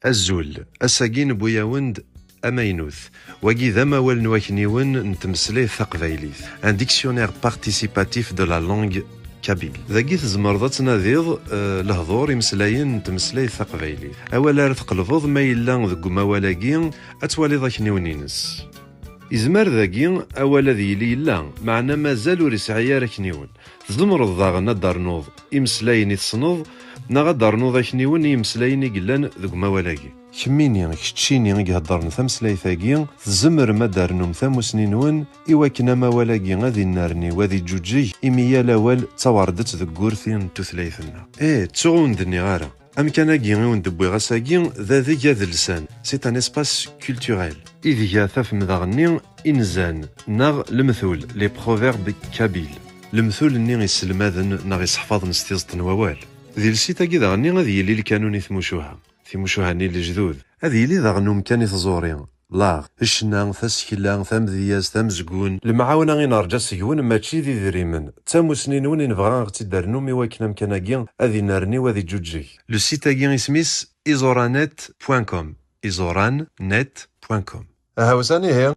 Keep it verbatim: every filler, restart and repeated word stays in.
Azul, ass-agi newwi-awen-d amaynut. Wagi d amawal n wakniwen n tmeslayt taqbaylit, un dictionnaire participatif de la langue kabyle. Dagi tzemreḍ ad tnadiḍ eh, lehdur imeslayen n tmeslayt taqbaylit. Awal ara tqelbeḍ ma yella deg umawal-agi, ad twaliḍ akniwen-ines. Izmer dagi awal ad yili yella, meɛna mazal ur isɛi ara akniwen. Tzemreḍ daɣen ad d-ternuḍ imeslayen i tessneḍ, neɣ ad d-ternuḍ akniwen i yimeslayen i yellan deg umawal-agi. Kemmini, keččini i iheddren tameslayt-agi, tzemrem ad d-ternum tamusni-nwen i wakken amawal-agi ad innerni u ad iǧuǧǧeg, imi yal awal d tawerdet deg wurti n tutlayt-nneɣ. Ih, ttuɣ ur wen-d-nniɣ ara. Amkan-agi i wen-d-wwiɣ ass-agi d adeg adelsan, c'est un espace culturel. Ideg ara tafem daɣenni inzan, neɣ lemtul, les proverbes kabyles. Lemtul-nni iselmaden neɣ iseḥfaḍen s tiẓeṭ n wawal. Di lsit-agi daɣenni ad yili lkanun i tmucuha. Timucuha-nni n lejdud. Ad yili daɣen umkan i tẓuri, l'art, ccna, tasekla, tamedyazt, amezgun. Lemɛawna i nerǧa seg-wen mačči d idrimen. D tamusni-nwen i nebɣa ad ɣ-tt-id-ternum i wakken amkan-agi ad inerni u ad iǧuǧǧeg. Le site-agi isem-is iẓurannet point com. iẓurannet point com. Aha usan ihi.